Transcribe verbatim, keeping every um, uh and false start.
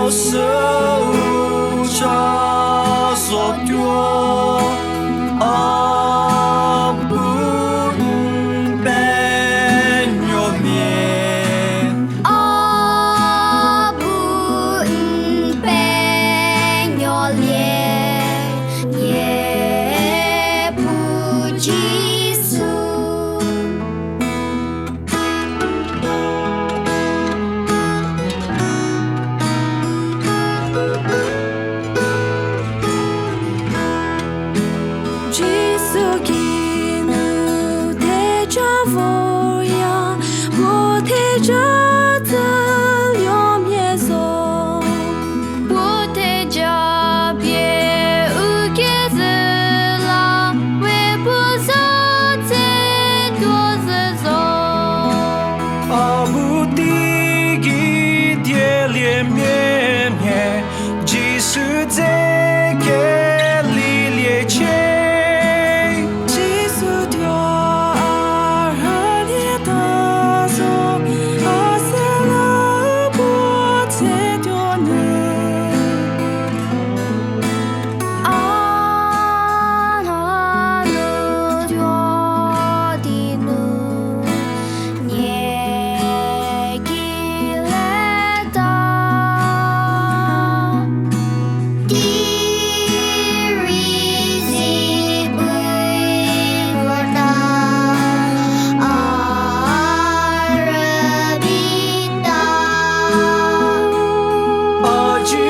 Süu cha zotuo, a bu n penuomia. A bu n penuolie, Niepuu Jisu. Jisu geinu theja vorya, puo theja tsüluomia zo. Puo theja pie u kezhü la, we puo za tsetuo zhü zo. A bu teigei dieliemia mhie, Jisu dze keliliecie. Jisu tuo a rhülieta zo, a süla puo tsetuo nyü. A nanu tuo di nu nie ki leta. Di rei zi bu vorta, a rübei ta. A ji